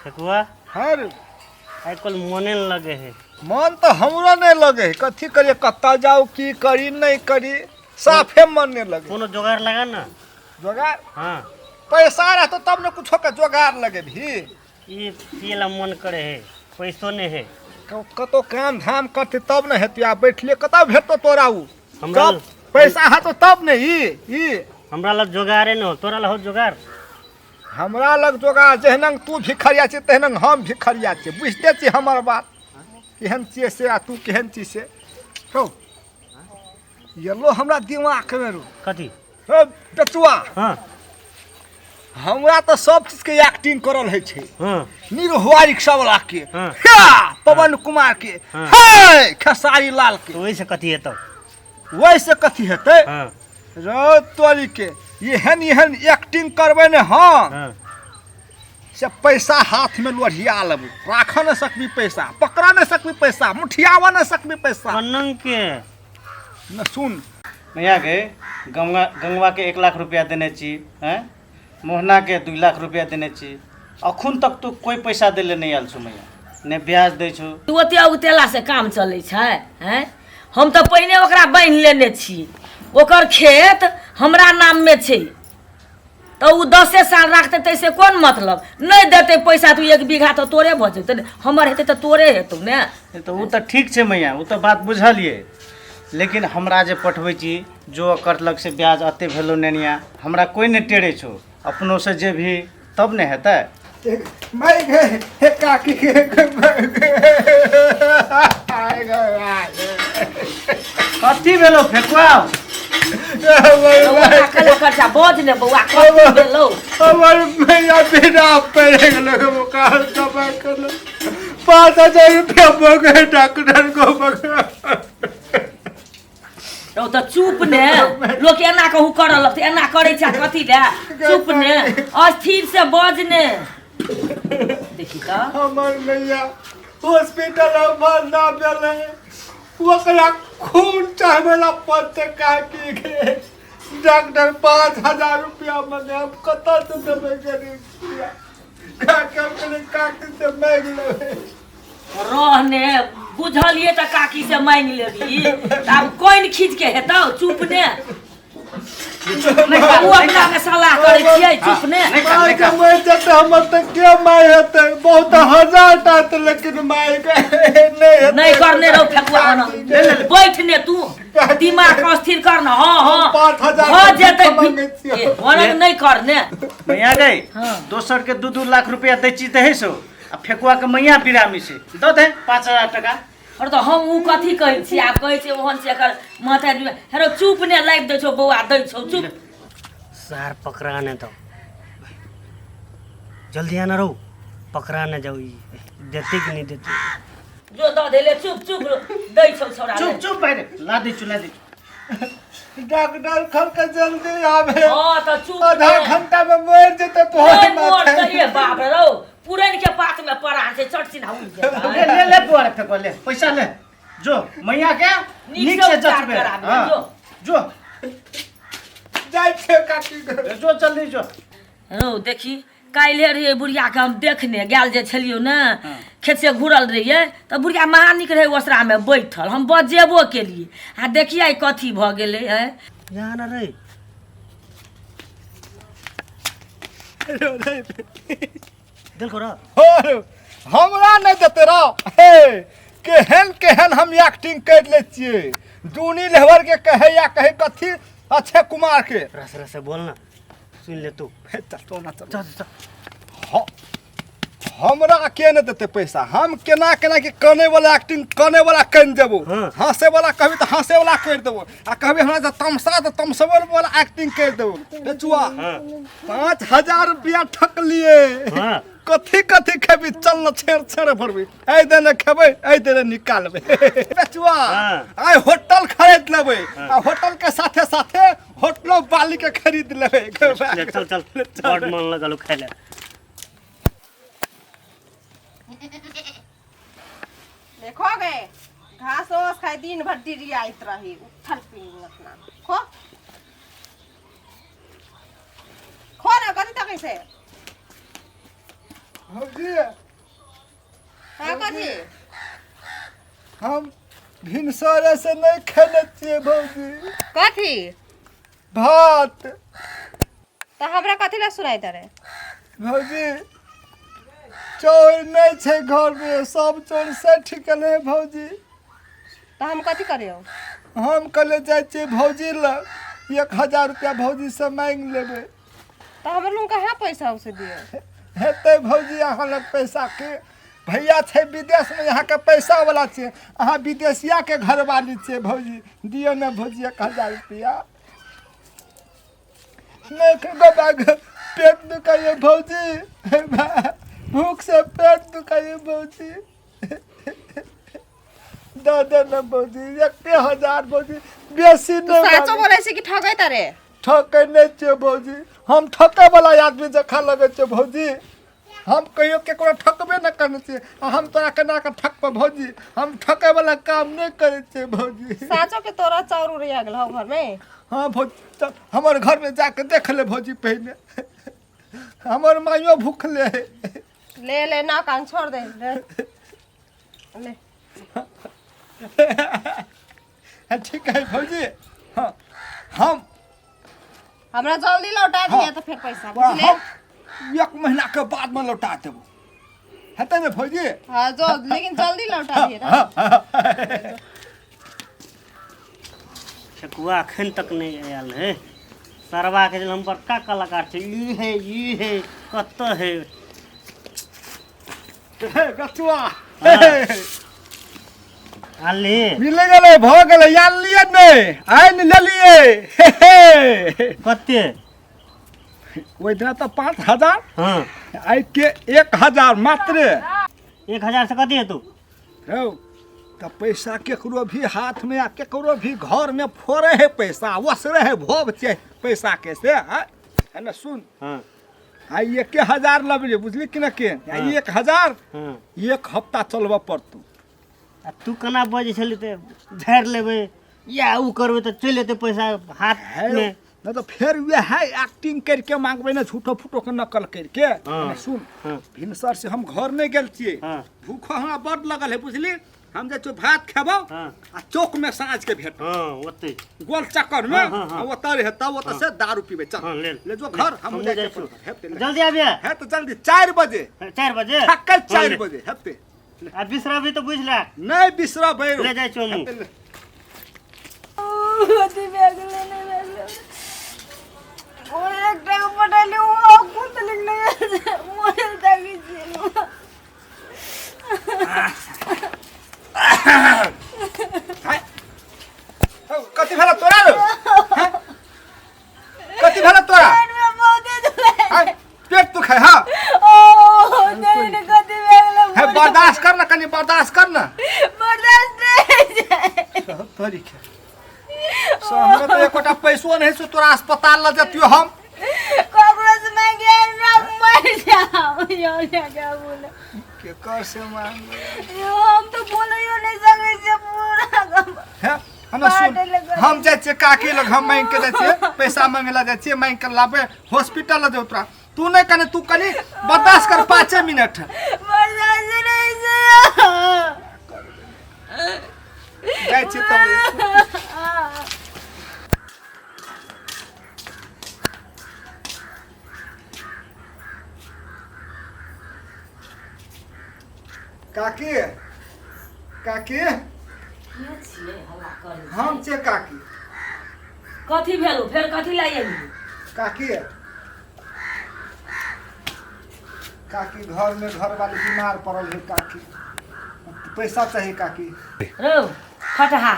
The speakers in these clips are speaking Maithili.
ठेकुआ। हाँ रे। आइ काल्हि मोने नहि लगे है। मन तऽ हमरो नहि लगे है, कथी करिए, कतऽ जाउ, की करी नहि करी, साफे मन नहि लगे। कोनो जोगाड़ लगा ना। जोगाड़? हाँ। पैसा रहतो तब ने कुछो के जोगाड़ लगेबही। ई पिए ला मन करे है, पैसो नहीं है। कतौ काम धाम करते तब ने हेतै, आ बैठले कतऽ भेटतो तोरा उ? हमरा जब पैसा हेतो तब ने ई हमरा लग जोगाड़े न हो, तोरा लग हो जोगाड़? हमरा लग जोगाड़ जेहनंग तू भिखरिया छी तेहनंग हम भिखरिया छी, बुझते छी हमर बात केहन छियै से आ तू केहन छी से। हौ येलो हमरा दिमाग में रो। कथी? हौ बेचुआ। हाँ। हमरा तऽ सब चीज के एक्टिंग करल होइ छै। हाँ। निरहुआ रिक्शा वाला के, हाँ। हा, पवन कुमार के, हाँ। हे खेसारी लाल के। तो ओहिसँ कथी हेतौ? ओहिसँ कथी हेतै? हाँ। रौ तोरी के, एहन एहन एक्टिंग करबै ने हम। हाँ। से पैसा हाथ में लोढ़िया लेबू, राख नहि सकबी पैसा, पकड़ नहि सकबी पैसा, मुठियाबऽ नहि सकबी पैसा। कन्नन के न सुन मैया गे, गंगा गंगवा के 1 लाख रुपया देने छी, हैं मोहना के 2 लाख रुपया देने छी, अखुन तक तू कोई पैसा देले नहीं आयल छौ मैया, ने ब्याज दै छौ। तू ओते औगतेला से काम चलै छै? हैं, हम तऽ पहिने ओकरा बान्हि लेने छी, ओकर खेत हमरा नाममे छै, तऽ ओ 10 साल राखतै ताहिसँ कोन मतलब? नहि देतै पैसा तऽ 1 बीघा तऽ तोरे भऽ जेतै ने, हमर हेतै तऽ तोरे हेतौ ने। तऽ ओ तऽ ठीक छै मैया, ओ तऽ बात बुझलियै, लेकिन हमरा जे पठबै छी जो ओकर लग से ब्याज एते भेलौ नेनिया, हमरा कोई नहि टेरै छौ, अपनो से जे भी तब ने हेतै। मैं गे हे काकी के आय गए आय। कथी भेलौ फेकुआ? बौआ कला खर्चा बज ने बौआ, कथी भेलौ? हमर भैया बिना पड़े गेलो, बोखार दबा कर 5000 रुपया मगे डॉक्टर को मगे। रौ तऽ चुप ने, लोक एना कहूँ करऽ लगतै, एना करै छै कथी लए? चुप ने, अस्थिर से बज ने, देखी तऽ। हमर भैया हॉस्पिटल में भर्ना भेलै, ओकरा खून चढ़बै ला पड़तै काकी के, डॉक्टर 5000 रुपया मगे, हम कतऽ से देबै गरीब छियै काकी, हम कहलियै काकी से मांगि लेबै। रहने बुझलियै तऽ काकी से मांगि लेबही, तऽ आब कोइन खींच के हेतौ? चुप ने, ओ अपना मे सलाह करै छियै, चुप ने। माय के मरि जेतै हमर तऽ के माय हेतै? बहुत हजार टा तऽ लेकिन माय के नहि हेतै। नहि करने रहो फेकुआ, बना बैठ ने, तू दिमाग अस्थिर कर न। हाँ हाँ। 5000 भऽ जेतै। मांगै छियै। ए, ओना नहि करने। मैया गई, हाँ। दोसर के 2-2 लाख रुपया दै छी तऽ सो आ फेकुआ के मैया बिरामी से दऽ दे 5000 टका। अरे तऽ हम ओ कथी कहै छी, आब कहै छै ओहन छै एकर माथा। हेरो चुप ने, लाइब दै छौ बौआ, दै छौ, चुप। सार पकड़ा ने दो, जल्दी आना रहो, पकड़ा न जाओ, ई देते कि नहीं देते? जो दऽ देले, चुप चुप, दै छौ छौड़ा। चुप चुप भाइ रे, ला दै छु, ला दै छु। डॉक्टर खल के जल्दी आबे। हाँ तऽ चुप आधा ने। घंटा में मर जेतै तोहर। ओए मोर तऽ ये बाप रे, रौ पुरैन के पात में परान छै, चट सिन्हा उड़ि जेतै। ले ले ले बुआ रे फेकुआ, ले पैसा ले जो, मैया के नीक नीक से से उपचार जचबे। कराबे, हाँ, जो। जो। जाइ छियै काकी घर। जो, जल्दी जो। रौ देखी, काल्हि रहियै बुढ़ियाके हम देखने गेल जे छलियौ ने, खेत से घुरल रहियै तऽ बुढ़िया महा नीक रहै, ओसरामे बैठल, हम बजेबो केलियै आ देखियै कथी भऽ गेलै है। यहाँ ना रे। दिल को और हमरा नहि देते रहो हे, केहन केहन हम एक्टिंग कर लै छियै, दूनी लेबर के कहे या कहे कथी अक्षय कुमार के। रस रस से बोलना, सुन ले तू। हे, चल तो ना, चल। चल चल। हमरा के नहि देतै पैसा? हम केना केना के कने वाला एक्टिंग कने वाला कनि देबो। हाँ। हंसे वाला कहबी तऽ हंसे वाला करि देबो, आ कहबी हमरा जे तमसा तऽ तमसबै वाला एक्टिंग करि देबो। बेचुआ, 5000 रुपया ठकलिए। हाँ। कथी कथी खेबी? चल न, छेड़ छेड़ भरबी, एहि देने खेबै, एहि देने निकालबै बेचुआ। हाँ। आइ होटल खरीद लेबै आ होटल के साथे साथे होटलो बाली के खरीद लेबै। ले, चल चल, बड़ मन लगल खाय ले। देखो गे, घास ओस खाई दिन भर डिरियाइत रही उठल पिंग अपना खो खो ना, कथी तकै से? भौजी। हाँ, कथी? हम भिनसरे से नहीं खेले छियै भौजी। कथी? भात। तऽ हमरा कथी लए सुनाइ तारे? भौजी, चाउर नहीं छै घर में, सब चाउर सठि गेलै भौजी। तऽ हम कथी करियौ? हम कहले जाइ छियै भौजी लग, 1000 रुपया भौजी से मांगि लेबै। तऽ हमर लग कहाँ पैसा उसे दियौ? हेतै भौजी अहाँ लग पैसा के? भैया छै विदेशमे, अहाँके पैसा वाला छियै, अहाँ विदेशिया के घरवाली छियै। भौजी, दियौ ने भौजी 1000 रुपया। नहीं खेबै बाग, पेट दुखाइए भौजी, भूख से पेट दुखाइए भौजी। दऽ दे ने भौजी 1000 भौजी, बेसी तू नहि। साचो बोलै छै कि ठगै तारे? ठकै नहि छियै भौजी। हम ठकै वाला आदमी जखा लगै छै भौजी? हम कहियो केकरो ठकबे नहि करै छियै आ हम तोरा केना कऽ ठकबै भौजी? हम ठकै वाला काम नहि करै छियै भौजी। साचो के तोरा चाउर उड़िया गेल हौ घर में? हाँ भौजी, तऽ हमर घरमे जाके देख ले भौजी पहिने, हमर माइयो भूखले है। ले ले ना, कान छोड़ दे, ले ले। हाँ, ठीक है भौजी। हाँ, हम हमरा जल्दी लौटा दिया हाँ। तो फिर पैसा, बुझले? हम एक महीना के बाद में लौटा देबो, हेतै ने भौजी? हाँ, जो, लेकिन जल्दी लौटा दिए ना। ठेकुआ अखन तक नहि आयल है। सरबाके जे हम बड़का कलाकार छी, ई है, ई है, कतऽ है? हे गचुआ। आनली? मिल गेलै, भऽ गेलै। आनलियै नहि, आनि लेलियै। हे हे। कते? ओहि दिना तऽ 5000। हँ। आइ के 1000 मात्रे। 1000 से कथी हेतौ? हौ, तऽ पैसा केकरो भी हाथ में आ केकरो भी घर में फोड़े है पैसा, वसरे है भोग छै पैसा के से। हाँ है ना, सुन। हँ। आइ 1000 लबलियै, बुझली कि न के? हाँ। 1000। हँ। एक हफ्ता चलबऽ पड़तौ। आ तू केना बजै छली तऽ झाड़ि लेबै या ओ करबै तऽ चलि एतै पैसा हाथ है मे। नहीं तो फेर वएह एक्टिंग करके मांगबै ने, झूठो फूटो के नकल करके। हाँ। ने सुन। हाँ। भिनसर से हम घर नहीं गेल छियै। हाँ। भूखो हमरा बड लगल है, बुझली? हम जाइ छियौ भात खेबौ। हाँ। आ चौक में साँझ के भेट। हँ, ओतै। गोल चक्कर में। हाँ, हाँ, हाँ। आ ओतऽ रहे तब ओतऽ से दारू पीबै। चल। हाँ, ले। ले जो घर, हम हमहूँ जाइ जाइ छियै। छियौ। हेतै ले। जल्दी आबिहे। है तऽ जल्दी 4 बजे। 4 बजे। ठक्कै हाँ, 4 ले। बजे हेतै। आ बिसरबी तऽ बुझि ले। नहि बिसरबै। ले जाइ छियौ हमहूँ। हेतै ले। अथी भए गेलै, नहि भए गेलै। ओ एकटा के पटेली, ओ खुद लिखने मोबाइल ताकि छियै। हाय। हौ, कथी भेल तोरा रौ? हैं? कथी भेल तोरा? पेटमे बहुते दुखाइ। हाय, पेट दुखाय? हाँ। ओ नहीं ने, कथी भए गेलै? हे, बर्दाश्त कर ना, कनी बर्दाश्त कर ना। बर्दाश्त नहि छै। तोरी के हमरा तऽ एकोटा पैसो नहीं से तोरा अस्पताल ल जतियो हम। ककरो से मांगे ना, मर जाओ यो ना, क्या बोले? केकर से मांगबै? यो, हम तो बोलियो नहीं सकै छियै पूरा गम। हे, हमरा सुन। बाटे लगल। हम जाइ छियै काकी लग, हम मांगि के जाइ छियै, पैसा मांगे ला जाइ छियै, मांगि के लाबै, हॉस्पिटल ल जेबौ तोरा। तू नहि कने, तू कनी बर्दाश्त कर 5 मिनट। बर्दाश्त नहीं छै। जाइ छियै तब। काकी, काकी। के छियै हल्ला करै? हम छियै काकी। कथी भेलो फेर? कथी लए एली? काकी, काकी, घर में घरवाली बीमार पड़ल है काकी, पैसा चाहिए काकी। रौ फटहा,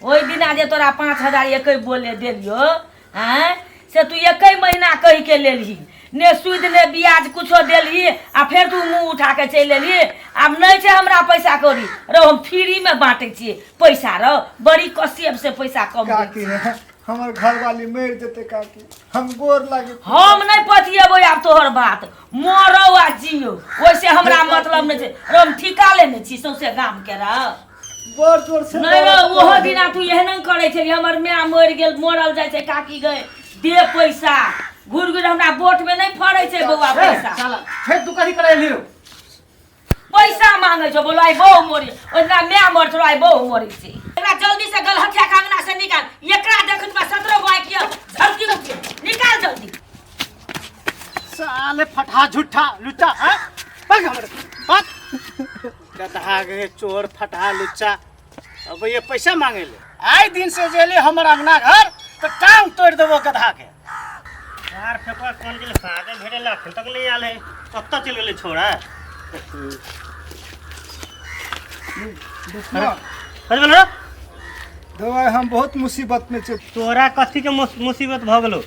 ओहि दिना जे तोरा 5000 एकै बोले देलियो आँय, से तू एकै महीना कहि के लेलही, ने सूद ने ब्याज कुछो देलही आ फेर तू मुँह उठा के चलि एलही। आब नहि छै हमरा पैसा कौड़ी। रौ, हम फ्रीमे बाँटै छियै पैसा रौ, बड़ी कसियब से पैसा कम। काकी, हमर घरवाली मरि जेतै काकी, हम गोर लागे। हम नहि पतिएबै आब तोहर बात। मरौ आ जियो, ओहिसे हमरा मतलब नहि छै। रौ, हम ठीका लेने छी सौंसे गामके रौ। बड़ जोर से नहि रौ, दर्द ओहो करै। दिना तू एहने करै छली, हमर माय मरि गेल, मरल जाइ छै काकी गए, दे पैसा। घुरि घुरि हमरा बोटमे नहि फड़ै छै बौआ पैसा। साला, फेर तू कथी करै एलही रौ? पैसा मांगे छो बोलो आई बहु मोरी ओतना my मर छो आई बहु मोरी छी। एकरा जल्दी से गलहथिया के अंगना से निकाल। एकरा देखत बा 17 गो आंखिया झड़की उठे, निकाल जल्दी। साले फटा झूठा लुच्चा हैं भाग हमरे भाग गदहा गे चोर फटा लुच्चा। अब ये पैसा मांगे ले आए दिन से जेले हमर अंगना घर तो टांग तोड़ देबो गदहा के। यार फेंकवा कौन गेलै सागे भेटे ला अखन तक नहीं आयल है, कत्ता चल गेलै छोड़ा। कथी भेलो? दवाई हम बहुत मुसीबत में छे। तोरा कथी के मुसीबत भ गेलो?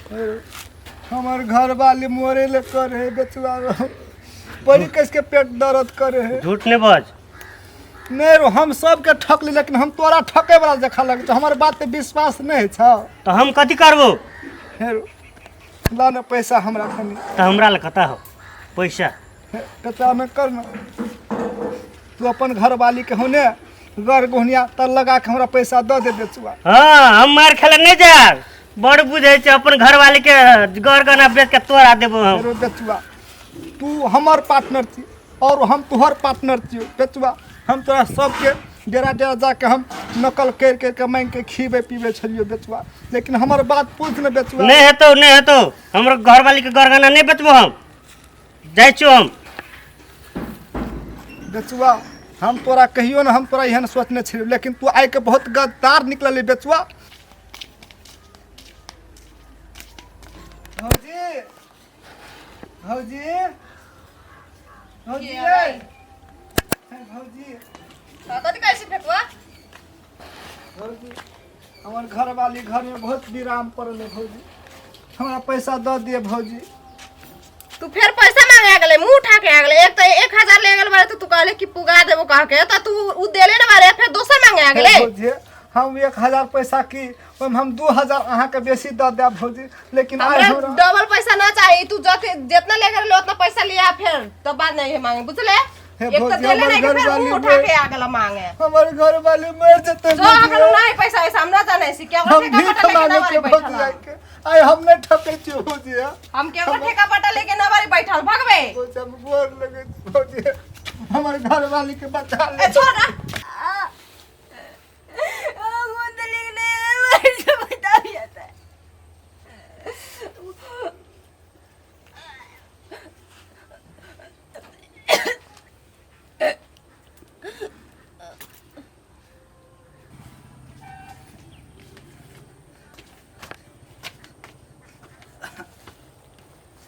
हमर घर वाली मोरे ले करे है बेचुआ, बड़ी कस के पेट दर्द करे है। झूठ ने बज। नहीं रो, हम सबके ठकली लेकिन हम तोरा ठके वाला जखा लगे छौ, हमर बात पे विश्वास नहीं छौ। तो हम कथी करबो? हे रो, ला ना पैसा हमरा खनी। तो हमरा लग कता हो पैसा? कता में कर ना, तू अपन घर वाली के होने गर गोहनिया तर लगा के हमरा पैसा the they बेचुआ। हाँ हम मार खेले नहीं जा, बड़ बुझे छे अपन घर वाली के गर गना बेच के तोरा देबो हम। रो बेचुआ, तू हमर पार्टनर छी और हम तुहर पार्टनर छी बेचुआ। हम तोरा सबके डेरा डेरा जाके हम नकल कर कर के मांग के खीबे पीबे छलियो बेचुआ, लेकिन हमर बात पूछ न बेचुआ। नहीं हेतो नहीं हेतो, हमर घर वाली के गरगना नहीं बेचबो हम, जाइ छियो हम। बेचुआ हम तोरा कहियो न हम तोरा एहन सोचने छलियो, लेकिन तू आइ के बहुत गद्दार निकलली बेचुआ। भौजी भौजी भौजी भौजी कथी कहै छी फेकुआ? भौजी हमर घर वाली घर में बहुत विराम पड़ल है भौजी, हमरा पैसा दऽ दिए भौजी। तू फिर पैसा मांगे आ गेलै, मुंह उठा के आ गेलै। एक तो 1000 ले गेल बारे तो तू कहले कि पुगा देबो कह के, तो तू उ देले न बारे, फिर दोसर मांगे आ गेलै। भौजी हम 1000 पैसा की ओहिमे हम 2000 अहाँके बेसी दऽ देब भौजी, लेकिन आइ हमरा हमरा डबल पैसा ना चाहिए। तू जितना ले गेल उतना पैसा लिया, फिर तब बाद नहीं मांगे, बुझले? हे एक तो भौजी, देले हमर नहीं के फिर घरवाली मुंह उठा मर- के आ गेल मांगे। हमर घर वाली मर जेतै जो भौजी। आ गेल नहीं पैसा ऐसा हमरा जानै छी, केकरो हम ठेका भीख पटा लेके मांगे ना बारी छियै बैठल भौजी हम। आइके, आइ हम नहि ठकै छियै भौजी। हम केकरो ठेका पटा लेके ना बारी बैठल, भगबे। भौजी हम गोर लगै छी भौजी, हमर घर वाली के बचा ले। ए छोड़ ना।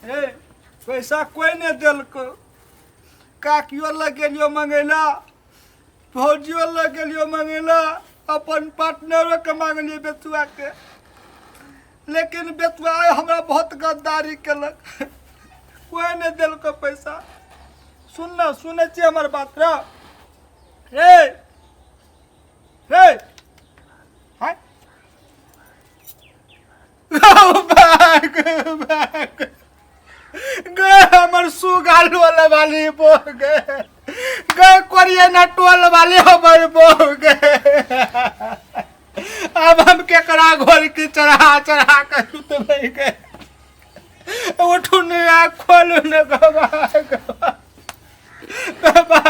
हे पैसा कोई नहीं देलको, काकियो लग गेलियो मंगैला, भौजियो लग गेलियो मंगैला, अपन पार्टनरो के मांगलिए बेचुआ के, लेकिन बेचुआ हमरा बहुत गद्दारी केलक, कोई नहीं देलको पैसा। सुन ना, सुनै छियै हमर बात रे? हे हे हाय भाग भाग गे हमर सुगाल वाला वाली बो गे गे कोरिया ना टोल वाली हमर बो गे। अब हम केकरा घोर के चढ़ा चढ़ा के सुतबै गे? उठू ने आ खोलू ने गबा गबा गबा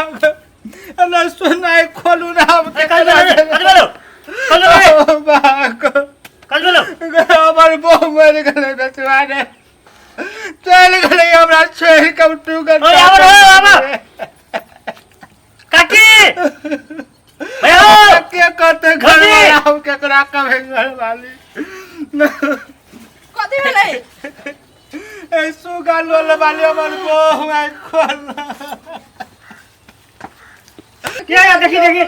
सुनाई खोलू ना हम अरे कल भेलो रे, कल भेलो, कल भेलो रे, बाग कल भेलो। हमर बहु मरि गेलै बेचुआ रे, चलि गेलै हमरा छोड़ि कऽ टूगर। ओए, आबो रे, आबो। काकी भैया हो। के करतै घर भौजी। वाला, हम केकरा कहबै घर वाली? कथी भेलै? ए सुगा लोल वाली हमर बहु आइ खोल के आया? देखी देखी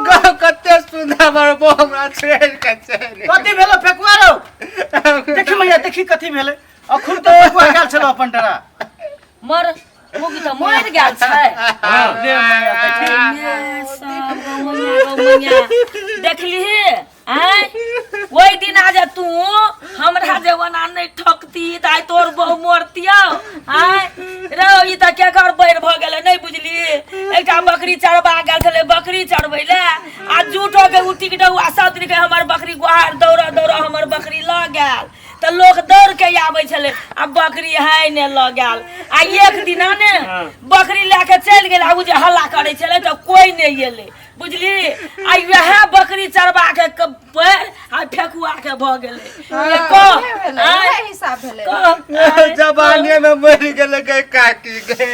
गो कते सुंदर हमर बहु हमरा छोड़ि कऽ चलि कथी भेलो फेकुआ रौ? देखी मैया देखी कथी भेलै। अखुन तऽ फेकुआ गेल छलो अपन डरा। मर मुगी तऽ मरि गेल छै। ले मैया देखी। माय सब गौ मैया, गौ मैया। देखलिही आँय ओहि दिन आ जे तू हमरा जे ओना नहि ठकती तऽ आइ तोर बहु मरतियौ। आँय रौ ई तऽ केकर बैर भऽ गेलै नहि बुझली? एकटा बकरी चरबा गेल छलै बकरी चरबै लए आ झूठो के उ टिकटौआ सब दिन के हमर बकरी गुहार दौड़ दौड़ हमर बकरी लऽ गेल तऽ लोक दौड़ के आबै छलै आ बकरी है ने लऽ गेल। आ एक दिना ने बकरी लए के चलि गेल आ ओ जे हल्ला करै छलै तऽ कोइ नहि एलै बुझली। आ वएह बकरी चरबा के पैर आ फेकुआ के भऽ गेलै। ये कह, उहे भेलै, आँय, उहे हिसाब भेलै। कह, आँय, जवानी में मर गेलै गे काकी गे।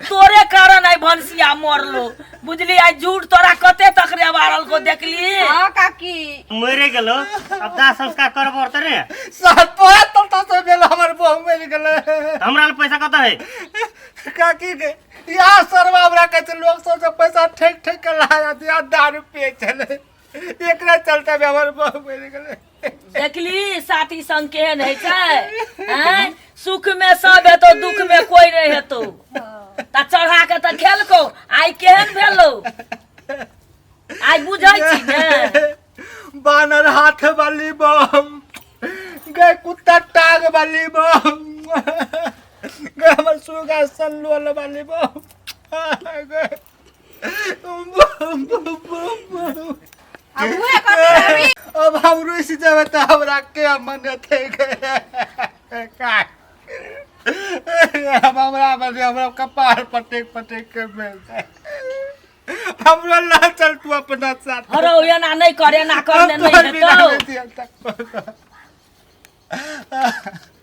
तोरे कारण आइ भनसिया मरलो बुझली। आइ झूठ तोरा कते तक रे बारल को देखली। हाँ काकी। मरे गेलो, अब दाह संस्कार करब पड़तै रे। सात पाँच तलता से भेल हमर बहू मरि गेलै। हमरा लग पैसा कतऽ है? काकी गे, यहाँ सरवा हमरा कहै छै लोग सब से पैसा ठेक ठेक के लाया दिया, दारू पिए छलै, एकरा चलते भी हमर बहू मरि गेलै। देखली साथी संग केहन होइ छै? आँय, सुख में सब हेतौ, दुख में कोई नहीं हेतौ। तऽ चढ़ा के तऽ खेलकौ, आइ केहन भेलौ आइ बुझै छी ने। बानर हाथ वाली बम गे, कुत्ता टांग वाली बम गे, हमर सुगा सल्लोल वाली बम गे, बम बम बम बम। अब उहे करते अभी। अब हम रुसि जेबै तऽ हमरा के मनेतै गे? का हम हमरा हमरा कपार पटक पटक के मिलतै? हमरा ला चल तू अपना साथ। हरौ, एना नहि कर, एना हम करने तोहर नहि बिना हेतौ। नहि जियब तक।